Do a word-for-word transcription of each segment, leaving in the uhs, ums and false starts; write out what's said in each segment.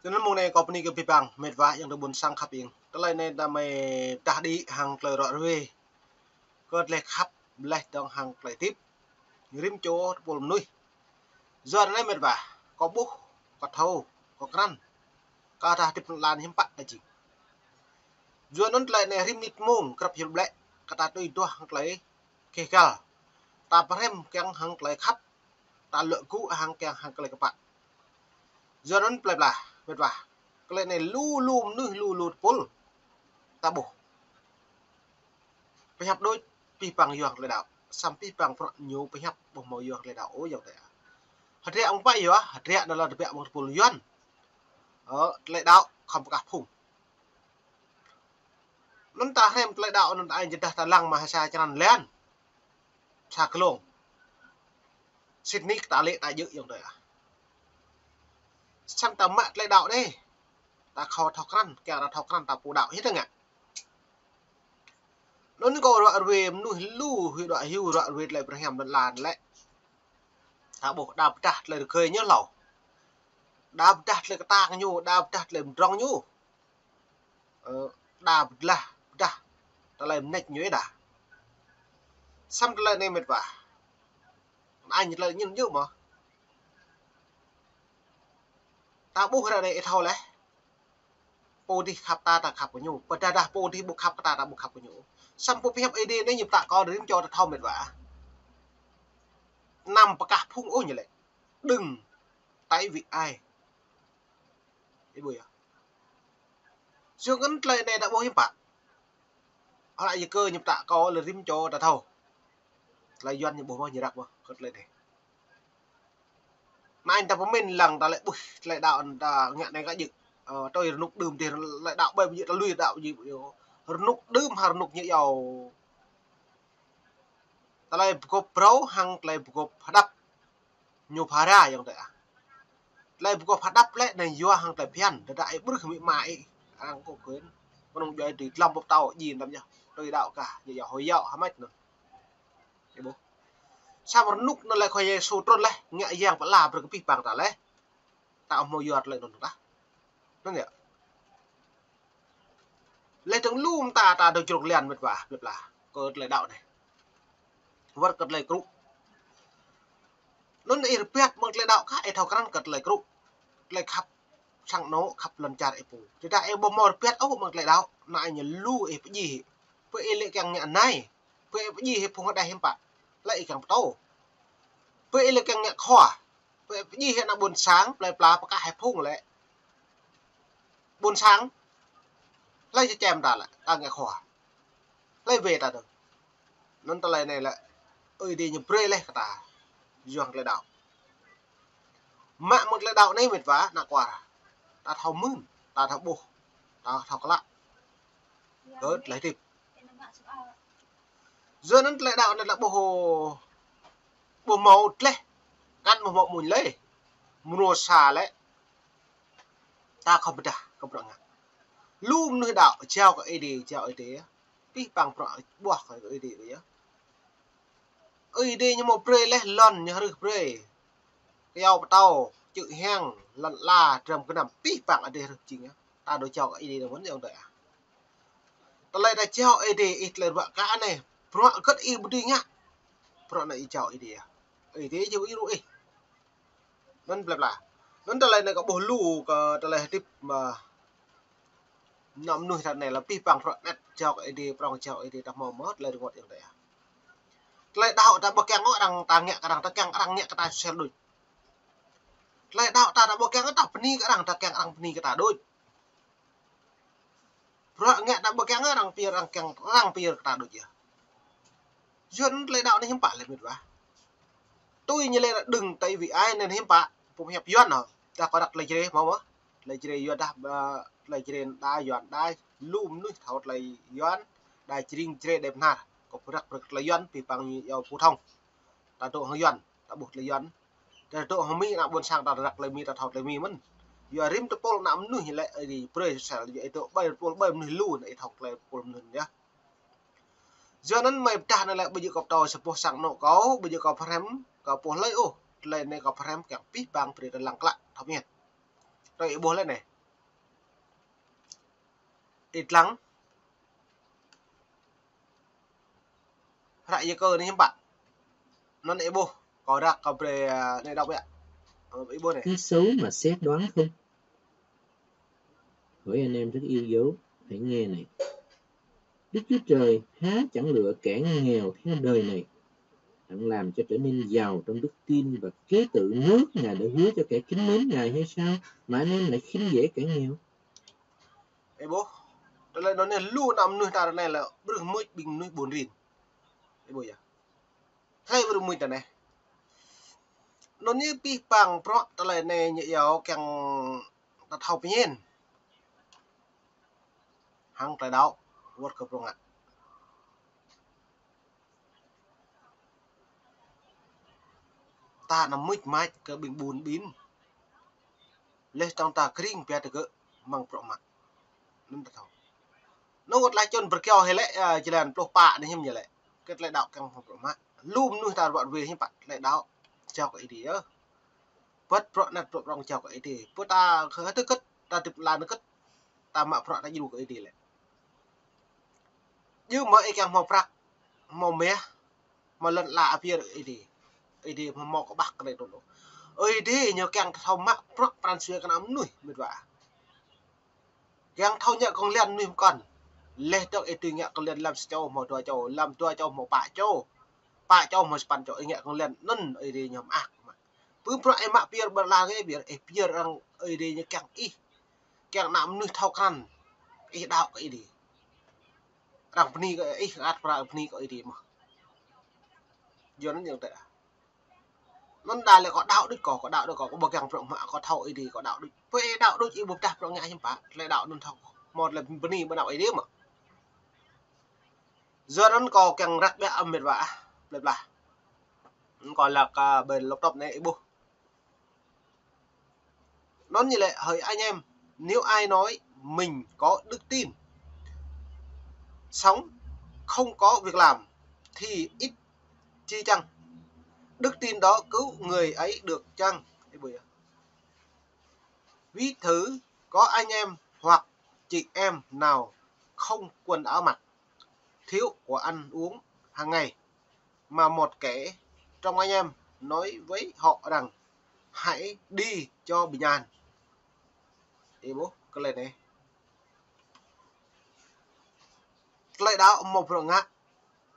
Anŭn mông anai kâo bơni kơ abih bang mĕt wa ayŏng adơi ƀôn sang khăp ing. Tơlơi anai ta mơi pơdah đĭ hăng tơlơi ră ruai kơ tơlơi khăp, laih dơ̆ng hăng tơlơi hơdip rĭm čô tơpul mơnuih. Yua anŭn mĕt wa, kâo ƀuh, kâo thâo, kâo krăn, kâo dah hơdip lŏn lan hiư̆m pă ta jing. Yua anŭn tơlơi anai rĭm mơnit mông krăp hil ƀlĕ, kơ ta tui duah hăng tơlơi keh gal, ta pơhrăm kiăng hăng tơlơi khăp, ta lŏ gŭ hăng kiăng hăng tơlơi kơpă. Yua anŭn plơi pla mĕt wa, tơlơi anai lu lu mơnuih, lu lu tơpul ta ƀuh pơhiăp đôč abih bang yua hăng tơlơi đaŏ. Samơ̆ abih bang bruă ñu pơhiăp ƀu hmâo yua hăng tơlơi đaŏ ôh ayŏng adơi. Hơdră mơ̆ng pă yua, hơdră anŭn lŏ tơbiă mơ̆ng tơpul Yuan. Ơ, tơlơi đaŏ khŏm pơkah phung. Anŭn ta hrăm tơlơi đaŏ anŭn ta ai jơdah ta lăng mă ha sa črăn lan, sa glông. Sĭt nik ta lĕ ta djơ̆ ayŏng adơi ah. Samơ̆ ta mă tơlơi đaŏ anai, ta khŏm thâo krăn, kiăng ta thâo krăn ta pô đaŏ hĭ ta ngă. Anŭn kâo ră ruai mơnuih lu, huĭ đuaĭ hyu ră ruai tơlơi pơhrăm lŏn lan lĕ. Ta ƀuh đa pơdah tơlơi rơgơi ñu hlâo. Đa pơdah tơlơi kơtang ñu, đa pơdah tơlơi mdrŏng ñu. Ơ, đa pơdah, pơdah tơlơi mơneč ñu đa. Samơ̆ tơlơi anai mĕt wa, anŭn tơlơi ñu ñu mơ̆. Ta ƀuh ră anai ih thâo laih. Pô dih khăp ta, ta khăp kơ ñu. Pơdah dah pô dih ƀu khăp kơ ta, ta ƀu khăp kơ ñu. Samơ̆ pơhiăp Ơi Adai anai ñu pơtă kơ rĭm čô ta thâo mĕt wa. Anăm pơkah phung ôh ñu lĕ. Đừng tại vì ai. Ih ƀuh yơh. Yua anŭn tơlơi anai ta ƀuh hiư̆m pă. Hlak yua kơ ñu pơtă kơ lĕ rĭm čô ta thâo. Tơlơi Yuan ñu ƀuh mơ̆, ñu răk mơ̆ kơ tơlơi anai. Anŭn ta pơmĭn lăng ta lĕ ƀuh tơlơi đaŏ anŭn ta ngă anai kơ jik. Ơ, tui rơnŭk đưm dih tơlơi đaŏ ƀai ƀu jik ta lui đaŏ ƀu jik. Rơnŭk đưm hăng rơnŭk ñu iâu. Tơlơi pơgop phrâo hăng tơlơi pơgop hơđăp. Ñu phara ayŏng adơi ah. Tơlơi pơgop hơđăp lĕ anai yua hăng tơlơi phiăn, tơdah ih ƀrưh amĭ ama ih, arăng kơ kuen. Kơnơ̆ng djuai tui tlam bôp tâo ji tăm yơh. Tui đaŏ kah, ñu yua hơyâo hơmĕč anŭn. Ih ƀuh. Samơ̆ rơnŭk anŭn lĕ Khua Yêsu trŭn laih, ngă yang pơala brơi kơ abih bang ta laih. Ta ƀu hmâo yua tơlơi anŭn tah. Anŭn yơh. Laih dơ̆ng lu mơta ta dŏ jrŏk lian mĕt wa, plơi pla. Kơ tơlơi đaŏ anai. Wơ̆t kơ tơlơi krŭ. Anŭn ih rơbat mơ̆ng tơlơi đaŏ kah ih thâo krăn kơ tơlơi krŭ. Tơlơi khăp sang anŏ, khăp lŏn čar ih pô. Tơdah ih ƀu hmâo rơbat ôh mơ̆ng tơlơi đaŏ, anŭn ñu lu ih pơdjai. Pơ ih lĕ kiăng ngă anai. Pơ ih pơdjai hĭ phung hơđeh hiư̆m pă. Lĕ ih kiăng pơtô. Pơ ih lĕ kiăng ngă khua. Pơ ih pơdjai hĭ ană ƀôn sang, plơi pla pơkah hĭ phung lĕ. Ƀôn sang. Hlơi čơčem ta lĕ, ta ngă khua. Hlơi wai ta dơ̆ng. Anŭn tơlơi anai lĕ Ơi Adai ñu brơi laih kơ ta. Yua hăng tơlơi đaŏ. Mă mơ̆ng tơlơi đaŏ anai mĕt wa, ană kuar. Ta thâo mưn, ta thâo ƀuh, ta thâo klă. Kơ tơlơi hơdip. Yua anŭn tơlơi đaŏ anai lĕ ƀuh, ƀuh hmâo tlaih, kăn ƀuh hmâo amuñ lĕ. Mơnua sa lĕ. Ta khŏm pơdah kơ bruă ngă. Lu mơnuih đaŏ, jao kơ Ơi Adai, jao Ơi Adai yơh. Abih bang bruă ƀuah kơ Ơi Adai yơh. Ơi Adai ñu hmâo brơi laih lŏn ñu hrih brơi. Kyâo pơtâo, čư̆ hiăng, lŏn ala, dram gơnam, abih bang Ơi Adai hrih jing yơh. Ta dŏ jao kơ Ơi Adai anŭn mơ̆n ayŏng adơi ah. Tơlơi ta jao Ơi Adai ih tơlơi ruă kơ anai. Bruă hơget ih ƀu dưi ngă. Bruă anai ih jao Ơi Adai ah. Ơi Adai jao ih ruă ih. Anŭn plơi pla. Anŭn tơlơi anai kâo ƀuh lu kơ tơlơi hơdip mơ̆. Anŏ mơnuih ră anai lĕ abih bang bruă anet jao kơ Ơi Adai, prŏng jao Ơi Adai ta hmâo mơ̆ tơlơi rơngot ayŏng adơi ah. Tơlơi đaŏ ta ƀu kiăng ôh arăng ta ngă kơ arăng, ta kiăng arăng ngă kơ ta sel đôč. Tơlơi đaŏ ta ta ƀu kiăng ôh ta bơni kơ arăng, ta kiăng arăng bơni kơ ta đôč. Bruă ngă ta ƀu kiăng arăng pơyơr, arăng kiăng arăng pơyơr kơ ta đôč yơh. Yua anŭn tơlơi đaŏ anai hiư̆m pă lĕ mĕt wa. Tui ñu lĕ đừng tại vì ai anŭn hiư̆m pă, pơhiăp Yuan hŏ. Dah kâo răk tơlơi Jrai hmâo mơ̆. Tơlơi Jrai Yuan dah, ơ, tơlơi Jrai đa Yuan đa lu mơnuih thâo tơlơi Yuan, đa jing Jrai đe bơnar. Kâo pơrăk brơi tơlơi Yuan, abih bang ñu iâu phổ thông. Ta dŏ hăng Yuan, ta ƀuh tơlơi Yuan. Ta dŏ hăng Mi, ană ƀôn sang ta răk tơlơi Mi, ta thâo tơlơi Mi mơ̆n. Yua rĭm tơpul ană mơnuih lĕ, ơ, ih brơi sel, yua ih dŏ ƀai tơpul ƀai mơnuih lu, anŭn ih thâo tơlơi tơpul mơnuih yơh. Yua anŭn mơi pơdah anai lĕ ƀu djơ̆ kâo pơtô sa boh sang anŏ kâo, ƀu djơ̆ kâo pơhrăm kơ pô hlơi ôh. Tơlơi anai kâo pơhrăm kiăng abih bang brơi ta lăng klă, thâo mơyang. Tui ih ƀuh lĕ anai. Ih lăng. Hră Yakơ anai hiư̆m pă? Anŭn ih ƀuh, kâo ră kâo brơi, ơ, anai đŏk yơh. Ơ, ih ƀuh anai. Có xấu mà xét đoán không? Hỡi anh em rất yêu dấu, hãy nghe này. Đức Chúa Trời há chẳng lựa kẻ nghèo theo đời này, đặng làm cho trở nên giàu trong đức tin và kế tụ nước Ngài đã hứa cho kẻ kính mến Ngài hay sao, mà anh em lại khinh dễ kẻ nghèo? Ih ƀuh, tơlơi anŭn anai lu ană mơnuih ta ră anai lĕ brưh mưč ƀing mơnuih ƀun rin. Ih ƀuh yơh. Hlơi brưh mưč ta anai. Anŭn anai pih păng prŏ tơlơi anai ñu iâu kiăng ta thâo pơñen. Hăng tơlơi đaŏ wơ̆t kơ prŏ ngă. Ta anăm mưč mač kơ ƀing ƀun ƀin. Leh tong ta kring pia tơ gơ̆ mơ̆ng prŏ mă. Anŭn ta thâo. Anŭn wơ̆t laih čun pơrkiao hĭ lĕ, ơ, jơlan pluh pă anai hiư̆m ñu lĕ. Kơ tơlơi đaŏ kiăng mơ̆ng prŏ mă. Lu mơnuih ta ruă ruê hiư̆m pă tơlơi đaŏ. Jao kơ Ơi Adai yơh. Bơ̆t prŏ anăt prŏ prŏng jao kơ Ơi Adai. Bơ ta kơ hơdơ̆ kơ̆t, ta tip lan kơ̆t, ta mă prŏ ta djru kơ Ơi Adai lĕ. Djru mơ̆ ih kiăng hmâo prăk, hmâo mah, hmâo lŏn ala apir Ơi Adai. Ơi Adai hmâo mơ̆ kơ ƀah kơ anai tui lu. Ơi Adai ñu kiăng thâo mă prăk pran jua kơ ană mơnuih, mĕt wa. Kiăng thâo ngă kông lan mơnuih pơkŏn. Leh dŏ ih tui ngă kông lan lăm sa čô hmâo dua čô, lăm dua čô hmâo pă čô. Pă čô hmâo sapăn čô, ih ngă kông lan anŭn Ơi Adai ñu mơak mă. Pơ prăk ih mă pir ƀơi lŏn ala kơ ih pir, ih pir arăng Ơi Adai ñu kiăng ih. Kiăng ană mơnuih thâo krăn. Ih đaŏ kơ Ơi Adai. Arăng bơni kơ ih, ăt prăk bơni kơ Ơi Adai mơ̆n. Yua anŭn yơh tơ. Anŭn đa lĕ kâo đaŏ đôč kâo, kâo đaŏ đôč kâo, kâo ƀu kiăng prŏ mă kâo thâo Ơi Adai kâo đaŏ đôč. Pơ ih đaŏ đôč ih ƀu pơdah prŏ ngă hiư̆m pă, tơlơi đaŏ anŭn thâo. Hmâo tơlơi bơni ƀơi anăp Ơi Adai mơ̆n. Yua anŭn kâo kiăng răk biă mĕt wa ah, plơi pla. Anŭn kâo lăk, ơ, ƀơi laptop anai ih ƀuh. Anŭn ñu lĕ, hỡi anh em, nếu ai nói mình có đức tin, sống không có việc làm, thì ích chi chăng? Đức tin đó cứu người ấy được chăng? Ih ƀuh yơh. Ví thử có anh em hoặc chị em nào không quần áo mặc, thiếu của ăn uống hàng ngày, mà một kẻ trong anh em nói với họ rằng: "Hãy đi cho bình an." Ih ƀuh, kơ tơlơi anai. Tơlơi đaŏ hmâo prŏ ngă,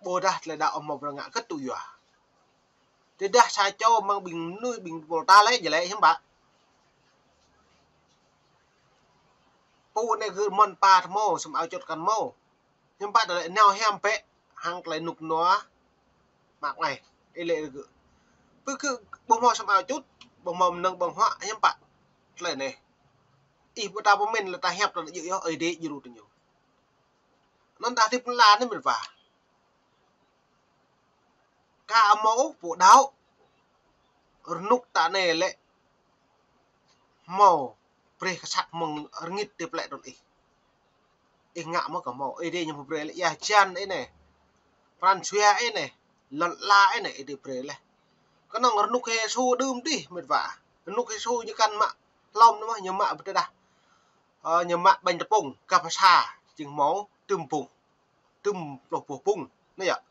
ƀôdah tơlơi đaŏ hmâo prŏ ngă kơ tui yua. Tơdah sa čô mơ̆ng ƀing mơnuih ƀing pôl ta lĕ jơlĕ hiư̆m pă. Pô anai gơ̆ mơ̆n pă tơ mâo, sum ao čut kăn mâo. Hiư̆m pă tơlơi nao hiam pĕ, hăng tơlơi nuk nua. Mă anai, ih lĕ gơ̆. Pơ gơ̆ ƀu hmâo sum ao čut, ƀu hmâo mơnơ̆ng ƀơ̆ng huă, hiư̆m pă. Tơlơi anai. Ih ƀu ta pơmĭn lĕ ta hiăp tơlơi djơ̆ yơh, Ơi Adai djru tơ ñu. Anŭn ta tip lan anai mĕt wa. Ka hmâo pô đaŏ. Rơnŭk ta anai lĕ hmâo brơi kơ sat mơ̆ng rơngit tơlơi plĕ tui ih. Ih ngă mơ̆ ka hmâo, Ơi Adai ñu brơi lĕ ia jan ih anai. Pran jua ih anai, lŏn ala ih anai Ơi Adai brơi lĕ. Kơnơ̆ng rơnŭk Yêsu đưm dih mĕt wa. Rơnŭk Yêsu ñu kăn mă hlom anŭn mơ̆, ñu mă ƀơi tơdah. Ơ, ñu mă ƀañ tơpŭng, gah pơsa, jing hmâo tơm pŭng. Tơm pluh boh pŭng. Anai yơh.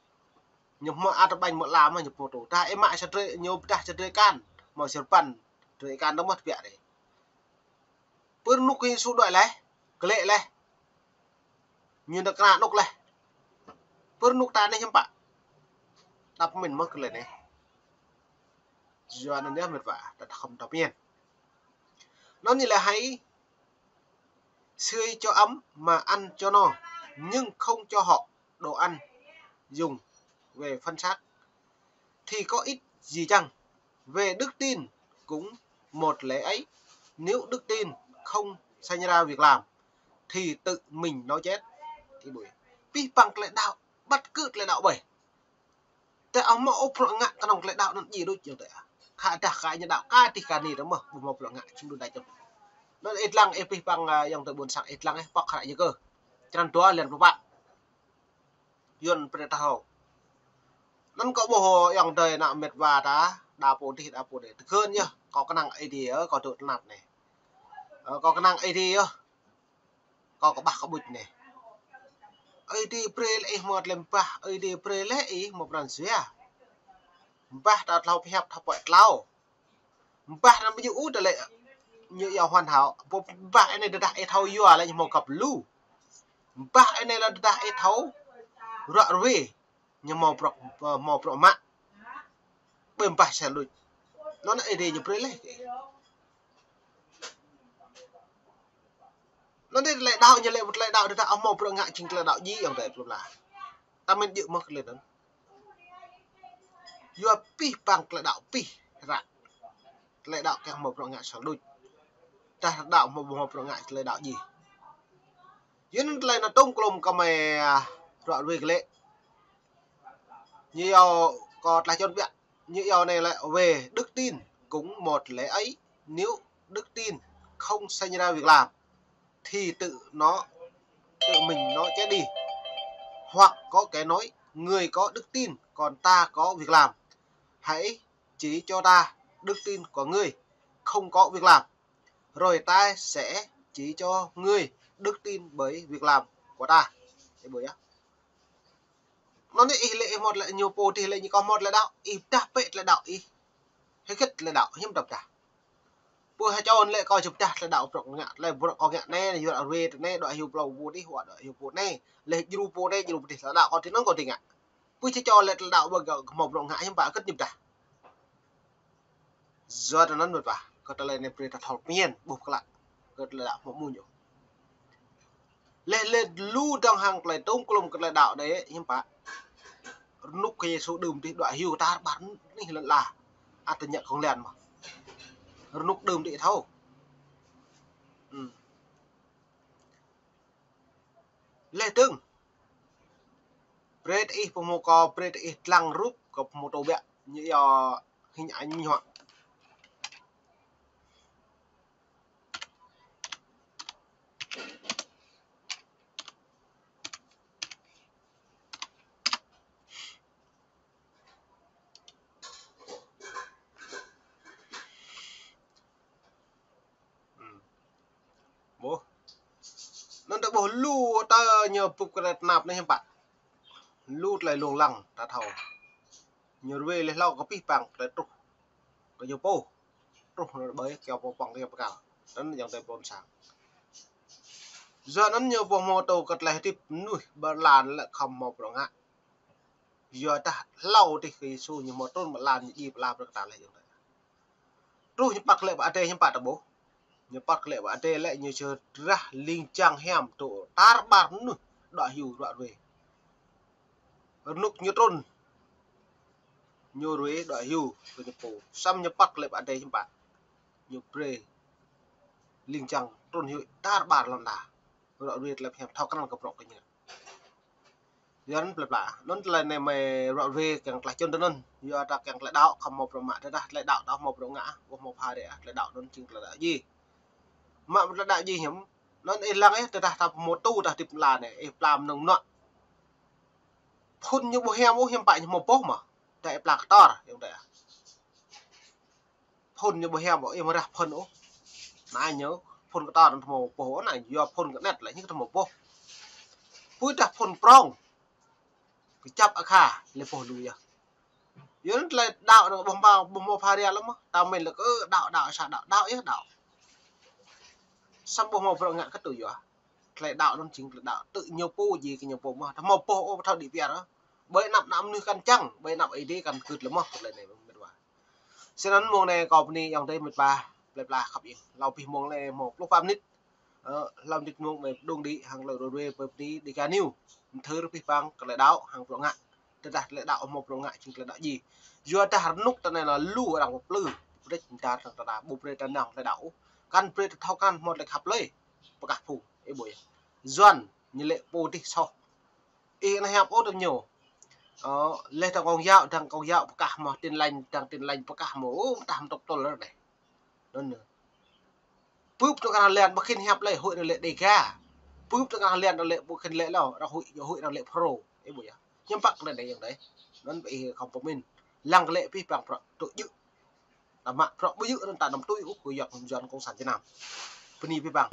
Ñu hmâo ăt ƀañ mơ̆ lam ñu pơtô. Tơdah ih mă sa drơi, ñu pơdah sa drơi akan. Hmâo sa rơpăn drơi akan tơ mơ̆ tơbiă dih. Pơ rơnŭk Yêsu đuaĭ laih, glĕ laih. Ñu nao kơna anŭk laih. Pơ rơnŭk ta anai hiư̆m pă. Ta pơmĭn mơ̆ kơ tơlơi anai. Yua anŭn yơh mĕt wa, ta khŏm thâo pơmĭn. Anŭn ñu lĕ hãy sưởi cho ấm mà ăn cho no, nhưng không cho họ đồ ăn dùng về phân xác, thì có ích gì chăng? Về đức tin cũng một lẽ ấy, nếu đức tin không sanh ra việc làm, thì tự mình nó chết. Ih ƀuh. Pih păng tơlơi đaŏ, ƀăt kơ tơlơi đaŏ ƀơi. Tơdah ƀu hmâo prŏ ngă kơnơ̆ng tơlơi đaŏ anŭn djơ̆ đôč yơh tơ. Khă dah ka ñu đaŏ ka tih ka ni tơ mơ̆, ƀu hmâo prŏ ngă čing đôč đač yơh. Anŭn ih lăng ih pih păng, ơ, ayŏng adơi ƀôn sang ih lăng ih pŏk hră Yakơ. Črăn dua lan pluh pă. Yuan prĕ ta hâo. Anŭn kâo ƀuh ayŏng adơi ană mĕt wa ta, đa pô dih, đa pô dih. Tơgơ̆n yơh, kâo kơnang Ơi Adai yơh, kâo dŏ tơnap anai. Ơ, kâo kơnang Ơi Adai yơh. Kâo kơƀah kơ ƀuč anai. Ơi Adai brơi lĕ ih hmâo tơlơi mbah, Ơi Adai brơi lĕ ih hmâo pran jua. Mbah ta tlâo pơhiăp thâo pơ̆k tlâo. Mbah anŭn ƀu djơ̆ ôh tơlơi ñu yua hoàn hảo. Mbah anai tơdah ih thâo yua lĕ ñu hmâo găp lu. Mbah anai lĕ tơdah ih thâo ruă ruê. Ñu hmâo bruă, hmâo bruă mă. Ƀơi mbah sa luč. Anŭn Ơi Adai ñu brơi lĕ. Anŭn tơlơi đaŏ ñu lĕ tơlơi đaŏ tơdah ƀu hmâo bruă ngă jing tơlơi đaŏ djai yơh tơlơi plơi pla. Ta mĭn djơ̆ mơ̆ tơlơi anŭn. Yua pih pang tơlơi đaŏ pih ră. Tơlơi đaŏ kiăng hmâo bruă ngă sa luč. Tơdah đaŏ hmâo, hmâo bruă ngă tơlơi đaŏ djai. Yua anŭn tơlơi anŭn tŏng klŏm kơ mơi, a, ruă ruê glaĭ. Ñu yua kơ tơlơi čŏn biă. Ñu yua anai lĕ về đức tin cũng một lẽ ấy, nếu đức tin không sinh ra việc làm thì tự nó, tự mình nó chết đi. Hoặc có kẻ nói, người có đức tin, còn ta có việc làm. Hãy chỉ cho ta đức tin của người không có việc làm, rồi ta sẽ chỉ cho người đức tin bởi việc làm của ta. Ih ƀuh yơh. Anŭn ih lĕ ih hmâo tơlơi ñu pô tih lĕ ñu kơ hmâo tơlơi đaŏ, ih pơdah pĕ tơlơi đaŏ ih. Hơget tơlơi đaŏ, hiư̆m pơdah pơdah. Pô hơčon lĕ kơ ih pơdah tơlơi đaŏ bruă ngă, tơlơi bruă kơ ngă anai, yua ruă ruê tơlơi anai, đuaĭ hyu plơi pô tih, wă đuaĭ hyu pô anai, lĕ djru pô anai, djru pô tih, tơlơi đaŏ kơ tih anŭn kơ tih ngă. Pô hơčon lĕ tơlơi đaŏ ƀu kơ hmâo bruă ngă, hiư̆m pă hơget ñu pơdah. Yua tơ anŭn mơ̆ pă, kơ tơlơi anai brơi ta thâo pơmĭn, ƀuh pơklă, kơ tơlơi đaŏ hmâo mơ̆n yơh. Leh leh lu dơ̆ng hăng tơlơi tŏng klŏm kơ tơlơi đaŏ đơi, hiư̆m pă. Rơnŭk kơ Yêsu đưm tih đuaĭ hyu tar ƀar anih lŏn ala. Ăt tơña kông lian mơ̆. Rơnŭk đưm tih thâo. Ư. Leh dơ̆ng. Brơi tơ ih pơhmu kơ, brơi tơ ih lăng rup kơ pơhmu tơbiă. Ñu yua hình ảnh minh họa. Ƀuh. Anŭn ta ƀuh lu tơ ñu bưp kơ tơnap anai hiư̆m pă. Lu tơlơi lông lăng ta thâo. Ñu ruai leh hlâo kơ pih pang tơlơi truh. Kơ ñu pô. Truh anŭn ƀơi kiaŏ pơpŏng kiaŏ pơkal. Anŭn yơh tơlơi ƀôn sang. Yua anŭn ñu pơhmu tơ kơ tơlơi hơdip mơnuih ƀơi lŏn lĕ khŏm hmâo bruă ngă. Yua dah hlâo tih kơ Yêsu ñu hmâo trŭn ƀơi lŏn ñu djai pơala brơi kơ ta leh yơh. Truh ñu păt glaĭ pơ adai hiư̆m pă ta ƀuh. Ñu păt glaĭ pơ adai lĕ ñu čơrah ling jang hiam tơ tar ƀar mơnuih đuaĭ hyu ruă ruai. Rơnŭk ñu trŭn. Ñu ruai đuaĭ hyu kơ ñu pô. Samơ̆ ñu păt glaĭ pơ adai hiư̆m pă. Ñu brơi ling jang trŭn hyu tar ƀar lŏn ta. Ruă ruai tơlơi hiam thâo krăn kơ bruă kơ ñu. Yua anŭn plơi pla. Anŭn tơlơi anai mơi ruă ruai kiăng tơlơi čun tơ anŭn. Yua ta kiăng tơlơi đaŏ khŏm hmâo bruă mă tơdah tơlơi đaŏ ta hmâo bruă ngă, ƀu hmâo pha rĕ, tơlơi đaŏ anŭn jing tơlơi đaŏ djai. Mă tơlơi đaŏ djai hiư̆m. Anŭn ih lăng ih tơdah ta pơhmu tŭ ta hơdip lăn anai, ih pla mơnơ̆ng mơnuă. Phŭn ñu ƀu hiam ôh, hiư̆m pă ñu hmâo boh mơ̆. Tơ ih pla kơtor, yơh tơ. Phŭn ñu ƀu hiam ƀu ih mơrah phŭn ôh. Anai ñu phŭn kơtor anŭn hmâo boh ôh, anai yua phŭn kơnet lĕ ñu hmâo boh. Pui dah phŭn prŏng. Kơjăp akha lĕ boh lu yơh. Yua anŭn tơlơi đaŏ anŭn ƀu hmâo, ƀu hmâo pha rĕ lăm mơ̆. Ta mĭn lĕ kơ đaŏ, đaŏ, sa đaŏ, đaŏ yơh đaŏ. Samơ̆ ƀu hmâo bruă ngă kơ tui yua. Tơlơi đaŏ anŭn jing tơlơi đaŏ tơ ñu pô djai kơ ñu pô mơ̆. Ta hmâo boh ôh ƀu thâo đĭ piar ôh. Ƀơi anăp ană mơnuih kăn čang, ƀơi anăp Ơi Adai kăn kưt lĕ mơ̆ tơlơi anai mĕt wa. Sĭt anŭn mông anai kâo bơni ayŏng adơi mĕt wa, plơi pla khăp ing. Hlâo pih mông anai hmâo pluh pă mơnit. Ơ, hlâo mơnit mông mơi pơđông đĭ hăng tơlơi ruai ruai pơ bơni Dega News. Mơthưr pih pang kơ tơlơi đaŏ hăng bruă ngă. Tơdah tơlơi đaŏ hmâo bruă ngă jing tơlơi đaŏ djai. Yua dah rơnŭk tơ anai lĕ lu arăng pơplư. Pơdrĕč mơdar tơngan ta ƀu brơi ta nao tơlơi đaŏ ôh. Kăn brơi ta thâo kăn hmâo tơlơi khăp lơi. Pơkah phung, ih ƀuh yơh. Yuan, ñu lĕ pô dih soh. Ih anai hiăp ôh tơm ñu. Ơ, leh dơ̆ng Công giáo, dơ̆ng Công giáo pơkah mơ̆, Tin Lành, dơ̆ng Tin Lành pơkah mơ̆. Ơ, mơtah mơtŭk tŭl ră anai. Anŭn. Bưp tơngan lĕ ƀu khĭn hiăp lĕ huĭ arăng lĕ Dega. Bưp tơngan lĕ arăng lĕ ƀu khĭn lĕ lŏ, arăng huĭ, huĭ arăng lĕ Pro. Ih ƀuh yơh. Hiư̆m pă kơ anai yơh anai. Anŭn ƀu ih khŏm pơmĭn. Lăng kơ lĕ pih pang bruă tŭ jư̆. Ta mă bruă ƀu djơ̆ anŭn ta anăm tui ôh kơ yua Yuan Cộng sản Việt Nam. Bơni pih pang.